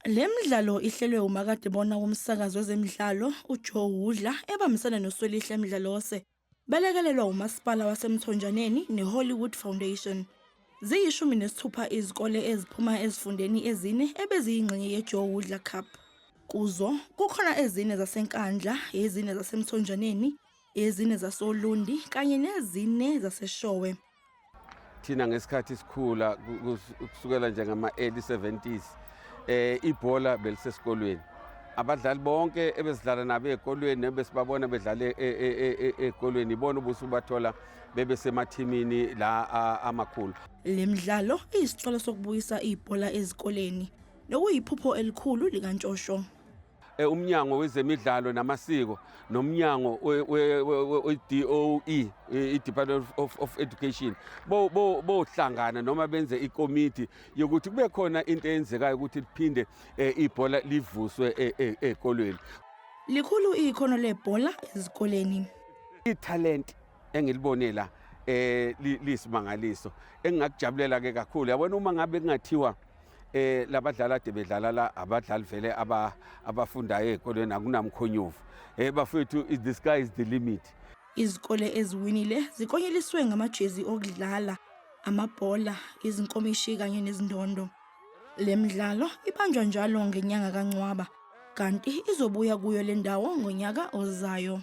Le midlalo ihlelwe umakadebona womsakazo wezemidlalo uJoe Wudla ebambisene noSwelihle Mdlalose. Belekelelwa umasipala waseMthonjaneni neHollywood Foundation. Ziyishumi nesithupha izikole eziphuma ezifundeni ezine ebeziyingxenye yeJoe Wudla Cup. Kuzo kukhona ezine zaseNkandla, ezine zaseMthonjaneni, ezine zasoLundi kanye nezine zaseShowe. Thina ngesikhathi sikhula, kusukela nje ngama-early 70s, ibhola belisesikolweni. Abadlali bonke ebesidlala nabo ey'kolweni nebesibabona bedlala ey'kolweni, ibona ubusubathola bebesemathimini la amakhulu. Le midlalo iyisiqalo sokubuyisa ibhola ezikoleni, nokuyiphupho elikhulu likaNtshosho. Umnyango wezemidlalo namasiko nomnyango we-DOE, i-Department of Education, bohlangana noma benze ikomiti yokuthi kube khona into eyenzekayo ukuthi liphinde ibhola livuswe ey'kolweni. Likhulu ikhono lebhola ezikoleni. Ithalente engilibone la liyisimangaliso engingakujabulela ke kakhulu. Yabona, uma ngabe kungathiwa labadlali ade bedlala la, abadlali vele abafundayo ey'kolweni, akunamkhonyovu, bafethu, the sky is the limit. Izikole eziwinile ziklonyeliswe ngamajezi okudlala, amabhola, izinkomishi kanye nezindondo. Le midlalo ibanjwa njalo ngenyanga kaNcwaba, kanti izobuya kuyo le ndawo ngonyaka ozayo.